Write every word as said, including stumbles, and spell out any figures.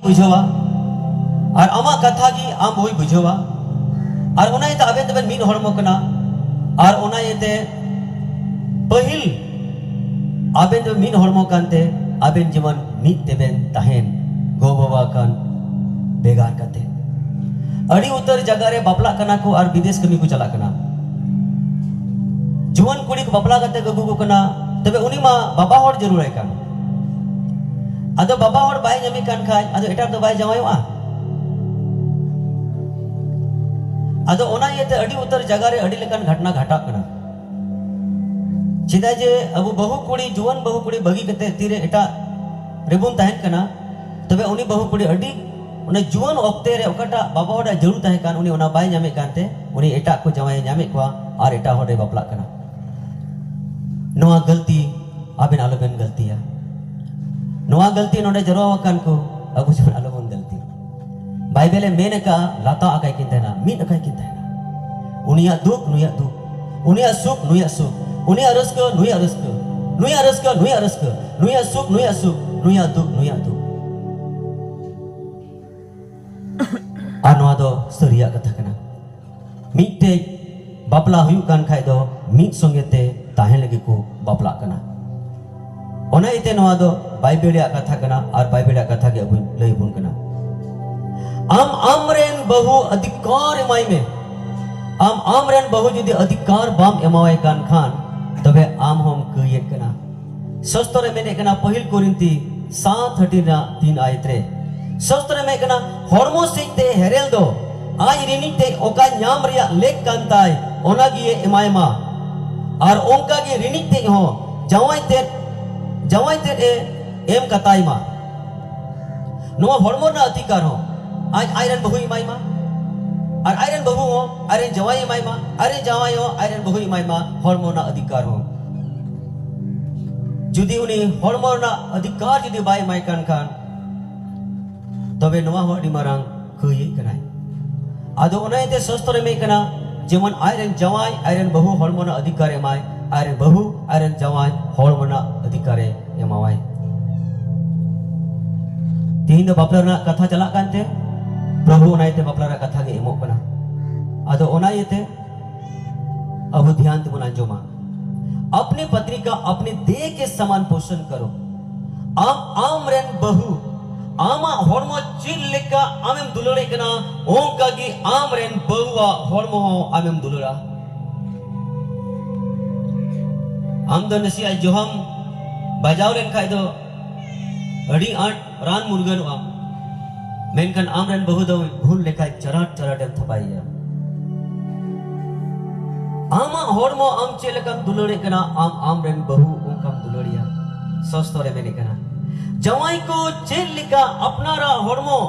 ᱵᱩᱡᱷᱟᱹᱣᱟ, ᱟᱨ ᱟᱢᱟᱜ ᱠᱟᱛᱷᱟ ᱜᱮ ᱟᱢ ᱵᱟᱹᱦᱩᱭ ᱵᱩᱡᱷᱟᱹᱣᱟ᱾ ᱟᱨ ᱚᱱᱟ ᱤᱭᱟᱹᱛᱮ ᱟᱵᱮᱱ ᱫᱚᱵᱮᱱ ᱢᱤᱫ ᱦᱚᱲᱢᱚ ᱠᱟᱱᱟ᱾ ᱟᱨ ᱚᱱᱟ ᱤᱭᱟᱹᱛᱮ ᱯᱟᱹᱦᱤᱞ ᱟᱵᱮᱱ ᱫᱚ ᱢᱤᱫ ᱦᱚᱲᱢᱚ ᱠᱟᱱᱛᱮ ᱟᱵᱮᱱ ᱡᱮᱢᱚᱱ ᱢᱤᱫ ᱛᱮᱵᱮᱱ ᱛᱟᱦᱮᱱ, ᱜᱚ ᱵᱟᱵᱟ ᱠᱷᱚᱱ ᱵᱷᱮᱜᱟᱨ ᱠᱟᱛᱮ᱾ ᱟᱹᱰᱤ ᱩᱛᱟᱹᱨ ᱡᱟᱭᱜᱟ ᱨᱮ ᱵᱟᱯᱞᱟᱜ ᱠᱟᱱᱟ ᱠᱚ ᱟᱨ ᱵᱤᱫᱮᱥ ᱠᱟᱹᱢᱤ ᱠᱚ ᱪᱟᱞᱟᱜ ᱠᱟᱱᱟ᱾ ᱡᱩᱣᱟᱹᱱ ᱠᱩᱲᱤ ᱠᱚ ᱵᱟᱯᱞᱟ ᱠᱟᱛᱮ ᱠᱚ ᱟᱹᱜᱩ ᱠᱚ ᱠᱟᱱᱟ, ᱛᱚᱵᱮ ᱩᱱᱤ ᱢᱟ ᱵᱟᱵᱟ ᱦᱚᱲ ᱡᱟᱹᱨᱩᱲᱟᱭ ᱠᱟᱱ᱾ ᱟᱫᱚ ᱵᱟᱵᱟ ᱦᱚᱲ ᱵᱟᱭ ᱧᱟᱢᱮ ᱠᱟᱱ ᱠᱷᱟᱡ, ᱟᱫᱚ ᱮᱴᱟᱜ ᱫᱚ ᱵᱟᱭ ᱡᱟᱶᱟᱭᱚᱜᱼᱟ᱾ ᱟᱫᱚ ᱚᱱᱟ ᱤᱭᱟᱹᱛᱮ ᱟᱹᱰᱤ ᱩᱛᱟᱹᱨ ᱡᱟᱭᱜᱟ ᱨᱮ ᱟᱹᱰᱤ ᱞᱮᱠᱟᱱ ᱜᱷᱚᱴᱱᱟ ᱜᱷᱟᱴᱟᱜ ᱠᱟᱱᱟ᱾ ᱪᱮᱫᱟᱜ ᱡᱮ ᱟᱵᱚ ᱵᱟᱹᱦᱩ ᱠᱩᱲᱤ, ᱡᱩᱣᱟᱹᱱ ᱵᱟᱹᱦᱩ ᱠᱩᱲᱤ ᱵᱟᱹᱜᱤ ᱠᱟᱛᱮ ᱛᱤᱨᱮ ᱮᱴᱟᱜ ᱨᱮᱵᱚᱱ ᱛᱟᱦᱮᱱ ᱠᱟᱱᱟ, ᱛᱚᱵᱮ ᱩᱱᱤ ᱵᱟᱹᱦᱩ ᱠᱩᱲᱤ ᱟᱹᱰᱤ, ᱚᱱᱟ ᱡᱩᱣᱟᱹᱱ ᱚᱠᱛᱮ ᱨᱮ ᱚᱠᱟᱴᱟᱜ ᱵᱟᱵᱟ ᱦᱚᱲᱟᱜ ᱡᱟᱹᱨᱩᱲ ᱛᱟᱦᱮᱸ ᱠᱟᱱ, ᱩᱱᱤ ᱚᱱᱟ ᱵᱟᱭ ᱧᱟᱢᱮᱫ ᱠᱟᱱᱛᱮ ᱩᱱᱤ ᱮᱴᱟᱜ ᱠᱚ ᱡᱟᱶᱟᱭᱮ ᱧᱟᱢᱮᱫ ᱠᱚᱣᱟ ᱟᱨ ᱮᱴᱟᱜ ᱦᱚᱲ ᱨᱮ ᱵᱟᱯᱞᱟᱜ ᱠᱟᱱᱟ᱾ ᱱᱚᱣᱟ ᱜᱟᱹᱞᱛᱤ ᱟᱵᱮᱱ ᱟᱞᱚᱵᱮᱱ ᱜᱟᱹᱞᱛᱤᱭᱟ᱾ ᱱᱚᱣᱟ ᱜᱟᱹᱞᱛᱤ ᱱᱚᱰᱮ ᱡᱟᱨᱣᱟ ᱟᱠᱟᱱ ᱠᱚ ᱟᱵᱚ ᱡᱮᱢᱚᱱ ᱟᱞᱚᱵᱚᱱ ᱜᱟᱹᱞᱛᱤ᱾ ᱵᱟᱭᱵᱮᱞᱮ ᱢᱮᱱ ᱟᱠᱟᱫᱼᱟ, ᱞᱟᱛᱟ ᱟᱠᱟᱭ ᱠᱤᱱ ᱛᱟᱦᱮᱱᱟ, ᱢᱤᱫ ᱟᱠᱟᱭ ᱠᱤᱱ ᱛᱟᱦᱮᱱᱟ᱾ ᱩᱱᱤᱭᱟᱜ ᱫᱩᱠ ᱱᱩᱭᱟᱜ ᱫᱩᱠ, ᱩᱱᱤᱭᱟᱜ ᱥᱩᱠ ᱱᱩᱭᱟᱜ ᱥᱩᱠ, ᱩᱱᱤᱭᱟᱜ ᱨᱟᱹᱥᱠᱟᱹ ᱱᱩᱭᱟᱜ ᱨᱟᱹᱥᱠᱟᱹ, ᱱᱩᱭᱟᱜ ᱨᱟᱹᱥᱠᱟᱹ ᱱᱩᱭᱟᱜ ᱨᱟᱹᱥᱠᱟᱹ, ᱱᱩᱭᱟᱜ ᱥᱩᱠ ᱱᱩᱭᱟᱜ ᱥᱩᱠ, ᱱᱩᱭᱟᱜ ᱫᱩᱠ ᱱᱩᱭᱟᱜ ᱫᱩᱠ᱾ ᱟᱨ ᱱᱚᱣᱟ ᱫᱚ ᱥᱟᱹᱨᱤᱭᱟᱜ ᱠᱟᱛᱷᱟ ᱠᱟᱱᱟ᱾ ᱢᱤᱫᱴᱮᱡ ᱵᱟᱯᱞᱟ ᱦᱩᱭᱩᱜ ᱠᱟᱱ ᱠᱷᱟᱡ ᱫᱚ ᱢᱤᱫ ᱥᱚᱸᱜᱮ ᱛᱮ ᱛᱟᱦᱮᱸ ᱞᱟᱹᱜᱤᱫ ᱠᱚ ᱵᱟᱯᱞᱟᱜ ᱠᱟᱱᱟ᱾ ᱚᱱᱟ ᱤᱭᱟᱹᱛᱮ ᱱᱚᱣᱟ ᱫᱚ ᱵᱟᱭᱵᱮᱞ ᱨᱮᱭᱟᱜ ᱠᱟᱛᱷᱟ ᱠᱟᱱᱟ ᱟᱨ ᱵᱟᱭᱵᱮᱞ ᱨᱮᱭᱟᱜ ᱠᱟᱛᱷᱟ ᱜᱮ ᱟᱵᱚ ᱞᱟᱹᱭ ᱟᱵᱚᱱ ᱠᱟᱱᱟ᱾ ᱟᱢ ᱟᱢᱨᱮᱱ ᱵᱟᱹᱦᱩ ᱚᱫᱷᱤᱠᱟᱨ ᱮᱢᱟᱭ ᱢᱮ᱾ ᱟᱢ ᱟᱢᱨᱮᱱ ᱵᱟᱹᱦᱩ ᱡᱩᱫᱤ ᱚᱫᱷᱤᱠᱟᱨ ᱵᱟᱢ ᱮᱢᱟᱣᱟᱭ ᱠᱟᱱ ᱠᱷᱟᱱ, ᱛᱚᱵᱮ ᱟᱢ ᱦᱚᱸᱢ ᱠᱟᱹᱭᱮᱫ ᱠᱟᱱᱟ᱾ ᱥᱟᱥᱛᱨᱚ ᱨᱮ ᱢᱮᱱᱮᱫ ᱠᱟᱱᱟ, ᱯᱟᱹᱦᱤᱞ ᱠᱚᱨᱤᱱᱛᱤ ᱥᱟᱛ ᱦᱟᱹᱴᱤᱧ ᱨᱮᱱᱟᱜ ᱛᱤᱱ ᱟᱭᱟᱛ ᱨᱮ, ᱥᱟᱥᱛᱨᱚ ᱨᱮ ᱢᱮᱱᱮᱫ ᱠᱟᱱᱟ, ᱦᱚᱲᱢᱚ ᱥᱮᱫ ᱛᱮ ᱦᱮᱨᱮᱞ ᱫᱚ ᱟᱡ ᱨᱤᱱᱤᱡ ᱛᱮ ᱚᱠᱟ ᱧᱟᱢ ᱨᱮᱭᱟᱜ ᱞᱮᱠ ᱠᱟᱱ ᱛᱟᱭ, ᱚᱱᱟ ᱜᱮ ᱮᱢᱟᱭ ᱢᱟ᱾ ᱟᱨ ᱚᱱᱠᱟ ᱜᱮ ᱨᱤᱱᱤᱡ ᱛᱮ ᱦᱚᱸ ᱡᱟᱶᱟᱭ ᱛᱮᱫ, ᱡᱟᱶᱟᱭ ᱛᱮᱫ ᱮ ᱮᱢ ᱠᱟᱛᱟᱭ ᱢᱟ᱾ ᱱᱚᱣᱟ ᱦᱚᱲᱢᱚ ᱨᱮᱱᱟᱜ ᱚᱫᱷᱤᱠᱟᱨ ᱦᱚᱸ ᱟᱡ ᱟᱡᱨᱮᱱ ᱵᱟᱹᱦᱩᱭ ᱮᱢᱟᱭ ᱢᱟ, ᱟᱨ ᱟᱡᱨᱮᱱ ᱵᱟᱹᱦᱩ ᱦᱚᱸ ᱟᱡᱨᱮᱱ ᱡᱟᱶᱟᱭ ᱮᱢᱟᱭ ᱢᱟ, ᱟᱡᱨᱮᱱ ᱡᱟᱶᱟᱭ ᱦᱚᱸ ᱟᱡᱨᱮᱱ ᱵᱟᱹᱦᱩᱭ ᱮᱢᱟᱭ ᱢᱟ ᱦᱚᱲᱢᱚ ᱨᱮᱱᱟᱜ ᱚᱫᱷᱤᱠᱟᱨ ᱦᱚᱸ᱾ ᱡᱩᱫᱤ ᱩᱱᱤ ᱦᱚᱲᱢᱚ ᱨᱮᱱᱟᱜ ᱚᱫᱷᱤᱠᱟᱨ ᱡᱩᱫᱤ ᱵᱟᱭ ᱮᱢᱟᱭ ᱠᱟᱱ ᱠᱷᱟᱱ, ᱛᱚᱵᱮ ᱱᱚᱣᱟ ᱦᱚᱸ ᱟᱹᱰᱤ ᱢᱟᱨᱟᱝ ᱠᱟᱹᱭᱮᱫ ᱠᱟᱱᱟᱭ᱾ ᱟᱫᱚ ᱚᱱᱟ ᱤᱭᱟᱹᱛᱮ ᱥᱟᱥᱛᱨᱚ ᱨᱮ ᱢᱮᱱ ᱠᱟᱱᱟ, ᱡᱮᱢᱚᱱ ᱟᱡᱨᱮᱱ ᱡᱟᱶᱟᱭ ᱟᱡᱨᱮᱱ ᱵᱟᱹᱦᱩ ᱦᱚᱲᱢᱚ ᱨᱮᱱᱟᱜ ᱚᱫᱷᱤᱠᱟᱨ ᱮᱢᱟᱭ, ᱟᱡᱨᱮᱱ ᱵᱟᱹᱦᱩ ᱟᱡᱨᱮᱱ ᱡᱟᱶᱟᱭ ᱦᱚᱲᱢᱚ ᱨᱮᱱᱟᱜ ᱚᱫᱷᱤᱠᱟᱨᱮ ᱮᱢᱟᱣᱟᱭ᱾ ᱛᱮᱦᱮᱧ ᱫᱚ ᱵᱟᱯᱞᱟ ᱨᱮᱱᱟᱜ ᱠᱟᱛᱷᱟ ᱪᱟᱞᱟᱜ ᱠᱟᱱᱛᱮ, ᱯᱨᱚᱵᱷᱩ ᱚᱱᱟ ᱤᱭᱟᱹᱛᱮ ᱵᱟᱯᱞᱟ ᱨᱮᱱᱟᱜ ᱠᱟᱛᱷᱟ ᱜᱮ ᱮᱢᱚᱜ ᱠᱟᱱᱟ᱾ ᱟᱫᱚ ᱚᱱᱟ ᱤᱭᱟᱹᱛᱮ ᱟᱵᱚ ᱫᱷᱮᱭᱟᱱ ᱛᱮᱵᱚᱱ ᱟᱸᱡᱚᱢᱟ᱾ अपनी पत्नी का अपने देह के समान पोषण करो। ᱟᱢ ᱟᱢ ᱨᱮᱱ ᱵᱟᱹᱦᱩ, ᱟᱢᱟᱜ ᱦᱚᱲᱢᱚ ᱪᱮᱫ ᱞᱮᱠᱟ ᱟᱢᱮᱢ ᱫᱩᱞᱟᱹᱲᱮᱫ ᱠᱟᱱᱟ, ᱚᱱᱠᱟ ᱜᱮ ᱟᱢ ᱨᱮᱱ ᱵᱟᱹᱦᱩᱣᱟᱜ ᱦᱚᱲᱢᱚ ᱦᱚᱸ ᱟᱢᱮᱢ ᱫᱩᱞᱟᱹᱲᱟ᱾ ᱟᱢ ᱫᱚ ᱱᱟᱥᱮᱭᱟᱜ ᱡᱚᱦᱟᱢ ᱵᱟᱡᱟᱣ ᱞᱮᱱᱠᱷᱟᱡ ᱫᱚ ᱟᱹᱰᱤ ᱟᱸᱴ ᱨᱟᱱ ᱢᱩᱨᱜᱟᱹᱱᱚᱜᱼᱟ, ᱢᱮᱱᱠᱷᱟᱱ ᱟᱢ ᱨᱮᱱ ᱵᱟᱹᱦᱩ ᱫᱚ ᱵᱷᱩᱞ ᱞᱮᱠᱷᱟᱡ ᱪᱟᱨᱟᱴ ᱪᱟᱨᱟᱴ ᱮᱢ ᱛᱷᱟᱯᱟᱭᱮᱭᱟ᱾ ᱟᱢᱟᱜ ᱦᱚᱲᱢᱚ ᱟᱢ ᱪᱮᱫ ᱞᱮᱠᱟᱢ ᱫᱩᱞᱟᱹᱲᱮᱫ ᱠᱟᱱᱟ, ᱟᱢ ᱟᱢ ᱨᱮᱱ ᱵᱟᱹᱦᱩ ᱚᱱᱠᱟᱢ ᱫᱩᱞᱟᱹᱲᱮᱭᱟ᱾ ᱥᱚᱥᱛᱚ ᱨᱮ ᱢᱮᱱᱮᱫ ᱠᱟᱱᱟ, ᱡᱟᱶᱟᱭ ᱠᱚ ᱪᱮᱫ ᱞᱮᱠᱟ ᱟᱯᱱᱟᱨᱟᱜ ᱦᱚᱲᱢᱚ